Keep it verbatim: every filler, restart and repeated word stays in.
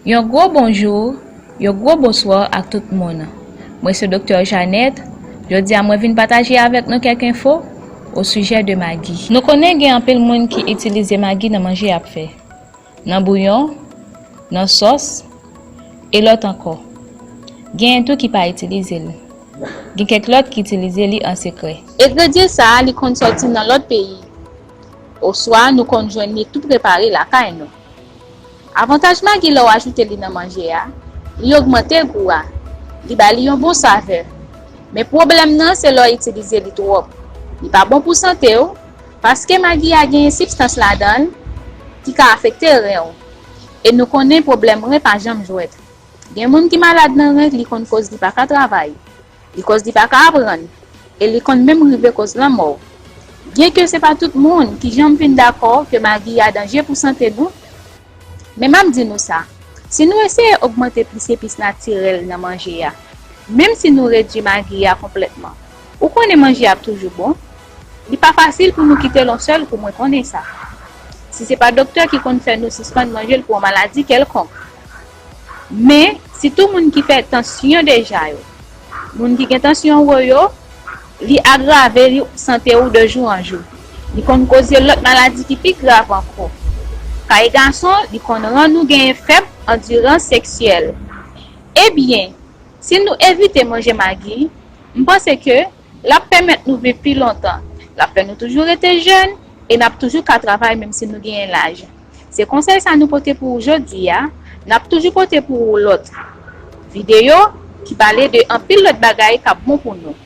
Yon gwo bonjou, yon gwo bonswa ak tout moun. Mwen se Doktè Jeannette. Jodi a mwen vin pataje avèk nou kèk enfo o sijè de magi. Nou konnen gen anpil moun ki itilize magi nan manje y ap fè, nan bouyon, nan sòs, e lòt ankò. Genyen tou ki pa itilize l. Gen kèk lòt ki itilize li an sekrè. Engredyan sa a, li konn sòti nan lòt peyi, oswa nou konn jwenn li tou prepare lakay nou. Avantaj magi lè w ajoute li nan manje a, li ogmante gou a, li ba li yon bon savè. Men pwoblèm nan se lè w itilize li twòp. Li pa bon pou sante w, paske magi a genyen sibstans ladan l ki ka afekte ren w. E nou konnen pwoblèm ren pa janm jwèt. Gen moun ki malad nan ren, li konn koz li pa ka travay. Li koz li pa ka aprann, e li konn menm rive koz lanmò. Byenke se pa tout moun ki janm vin dakò ke magi a danje pou sante nou, men m ap di nou sa, si nou eseye ogmante plis epis natirèl nan manje a, menm si nou redui magi a konplètman, ou konnen manje ap toujou bon. Li pa fasil pou nou kite l yon sèl kou, mwen konnen sa. Si se pa doktè ki konn fè nou sispann manje l pou yon maladi kèlkonk. Men, sitou moun ki fè tansyon deja yo. Moun ki gen tansyon wo yo, li agrave li sante ou de jou an jou. Li konn koze lòt maladi ki pi grav ankò. Kay gason, li konn rann ou genyen fèb andirans seksyèl. Ebyen, si nou evite manje magi, m panse ke l ap pèmèt nou viv pi lontan. L ap fè nou toujou rete jèn e n ap toujou ka travay menm si nou genyen laj. Se konsèy sa nou pote pou ou jodi a, n ap toujou pote pou ou lòt videyo ki pale de anpil lòt bagay k ap bon pou nou.